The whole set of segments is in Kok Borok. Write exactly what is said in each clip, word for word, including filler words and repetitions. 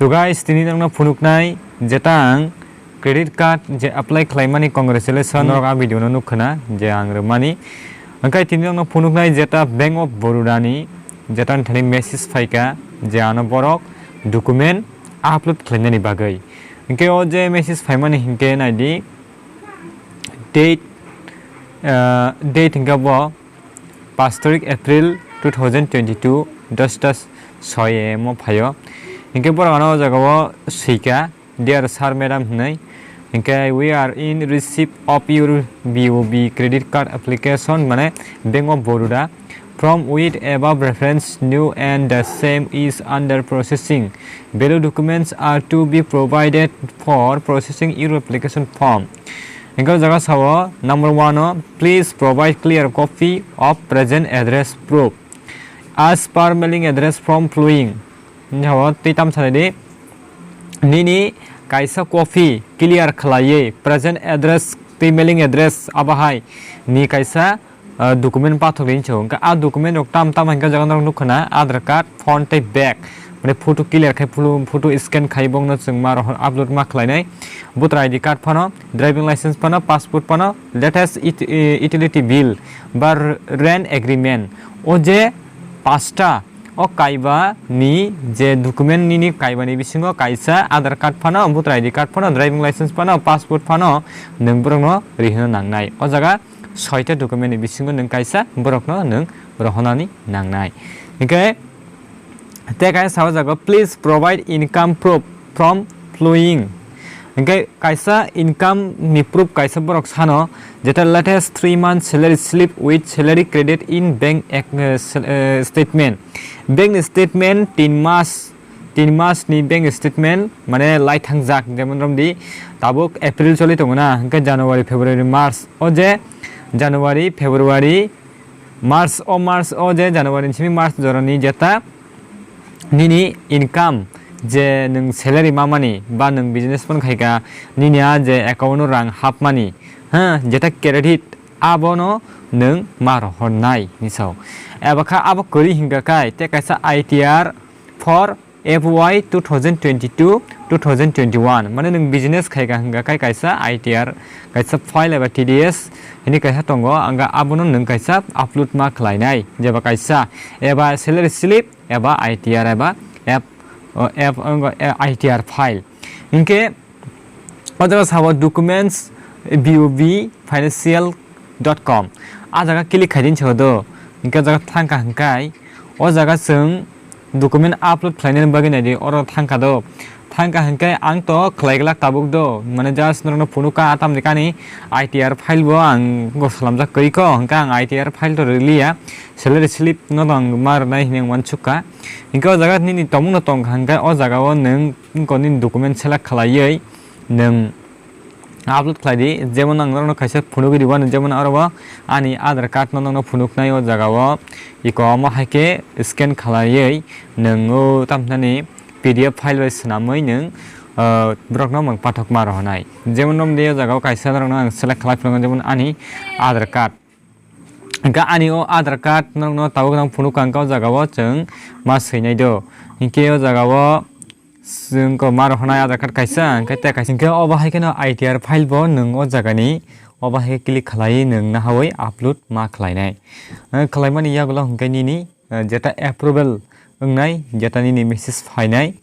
So guys, tini nokno phunuknai jeta ang credit card je apply khlaimani congratulations norok a video no nukkha na je ang rwmani. Hwnkhe tini nokno phunuknai jeta Bank of Baroda ni jeta thani message phaikha je ano borok document upload khlainani bagwi. Hwnkhe o je message phaimani hwnkhe naidi date, ah, date hwnkhe bo pash tarik April two thousand twenty-two, dos ta soi A M o phaio. Hwnkhe borok ano o jaga o swikha, "Dear sir, madam," hwnwi. Hwnkhe, "We are in receipt of your B O B credit card application," mane Bank of Baroda, "from with above reference new and the same is under processing. Valid documents are to be provided for processing your application form." Hwnkhe o jaga sao, number one o, "Please provide clear copy of present address proof as per mailing address from following." Hwnkhe o tei tam sanai di, nini kaisa copy clear khlaiwi present address tei mailing address abo hai ni kaisa ah, document pathok ri hinwi. Hwnkhe ah document rok tam tam hwnkhe jaga norok nukha na Aadhaar card, phone tei bag. Mane photo clear khai, photo, photo scan khai bokno chwng ma rohor upload ma khlainai. Voter I D card phano, driving license phano, passport phano, latest it-, eh, utility bill ba r-, rent agreement. O je pasta o kaiba ni je document nini kaiba ni bisingo kaisa Aadhaar card phano, voter I D card phano, driving license phano, passport phano nwng borokno rihino nangnai. O jaga soita document ni bisingo nwng kaisa borokno nwng rohonani nangnai. Hwnkhe tei kaisa sao jaga, "Please provide income proof from following." Hwnkhe kaisa income ni proof kaisa borok sano, jeta latest three month salary slip with salary credit in bank ac-, eh, sel-, eh, statement. Bank ni statement tin mas tin mas ni bank statement mane lai thangjak, jemon romdi tabuk April choli tongo na, hwnkhe January, February, March, o je January, February, March, o March, o je January ni simi March jorani jeta nini income je nwng salary mamani ba nwng business phano khaika nini a je account o rang hapmani, ha, jeta credit abono nwng ma rohornai hinwi sao. Eba kha abo kwrwi hwnkha khai tei kaisa I T R for F Y two thousand twenty-two, two thousand twenty-one. Mane nwng business khaika hwnkha khai kaisa I T R, kaisa file eba T D S hwnwi kaisa tongo, ang abono nwng kaisa upload ma khlainai. Jeba kaisa eba salary slip eba I T R eba F, o, F, o, I T R file. Hinkhe o jaga sabo documents B O B financial dot com. A jaga click khai din sabo do. Hinkhe o jaga thangkha hinkhai o jaga chwng document upload khlainani bagwi naidi, oro thangkha do. Thangkha hinkhai ang to khlai glak tabuk do. Mane just norokno phunukha, a tamni kani I T R file bo ang go salamjak kwrwi kho, hinkhe ang I T R file to rwliya, salary slip no tong ma rwnai hinwi ang uansukha. Hinkhe o jaga nini tongmungno tongkha hinkhai o jaga o nwng wngkha nini document select khlaiwi nwng upload khlai di, jemon ang norokno kaisa phunugwi rwmani, jemon aro o ani Aadhaar card no nokno phunuknai o jaga o, iko omo hai khe scan khlaiwi nwng o tamni P D F file bai swnamwi nwng, ah, borokno mwng pathok ma rohornai. Jemon romdi o jaga o kaisa norokno ang select khlai phunuknai, jemon ani Aadhaar card. Hingke ani o Aadhaar card norokno tabuk nang phunuk kha, hingke o jaga o chwng ma swinai do. Hingke o jaga o chwng ko ma rohornai Aadhaar card kaisa, hingke tei kaisa. Hingke obo hai kheno I T R file bo nwng o jaga ni obo hai click khlai nwng nahawi upload ma khlainai. Eh, khlaimani yagulo hingke nini, eh, jeta approval wngnai, jeta nini message phainai.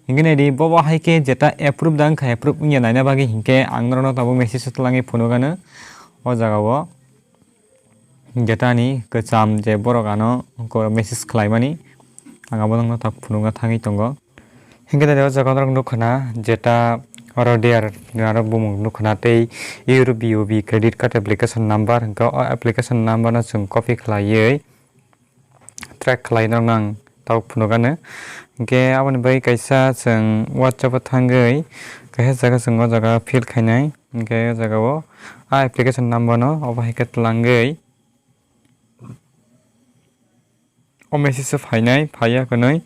Hingke nai di bobo hai khe jeta approve da wngkha, approve wngya naina bagwi hingke ang norokno tabuk message o twlangwi phunuk ano o jaga o. Jeta ni kwcham je borok ano ko message khlaimani, ang abo nokno tak phunukna thangwi tongo. Hingke tei o jaga norok nukha na jeta oro dear aro bumung nukha na tei euro B O B credit card application number hingke o application number no chwng copy khlaiwi track khlai norokno ang tabuk phunuk ano. Hingke aboni bagwi kaisa chwng WhatsApp o thangwi kaisa jaga chwng o jaga fill khainai. Hingke o jaga o a application number no obo hai khe twlangwi o message o phainai, phaiya hwnwi.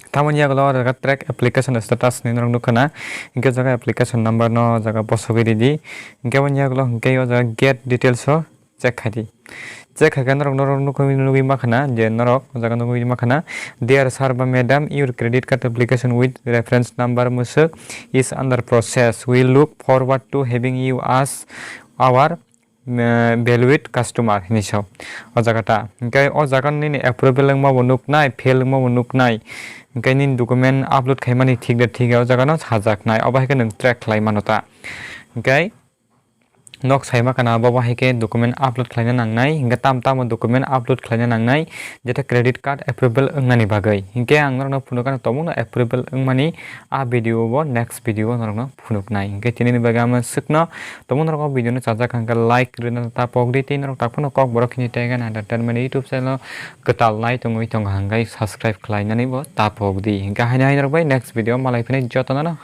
Tamoni yagulo o jaga track application status hinwi norok nukha na. Hingke o jaga application number no o jaga bosogwi ridi. Hingke aboni yagulo hingke o jaga get details o Check khai di. Check khai khe norok, norok nugwi, nugwi ma khana je norok o jaga nugwi ma khana, "Dear sir ba madam, your credit card application with reference number mwswk is under process. We look forward to having you as our, uh, valued customer," hinwi sao. O jaga ta. Hingke o jaga nini approval wngma bo nuknai, fail wngma bo nuknai. Hingke nini document upload khaimani thik de thik ya o jaga no sajaknai. Obo hai khe nwng track khlai mano ta. Hingke nok saima kana bo bahai khe document upload khlaina nangnai, hingke tam tamo document upload khlaina nangnai, jeta credit card approval wngnani bagwi. Hingke ang norokno phunukano tongmungno approval wngmani a video bo, next video o norokno phunuknai. Hingke tini ni bagwi amo swkno tongmung norok o video no chajak hingke like rwna ta pok di, tei norok tak phano Kokborok hini tei gana entertainment YouTube channel o kwtal nai tongwi tongo hingke subscribe khlainani bo ta pok di. Hingke haino hai norok bai next video malai phini jotono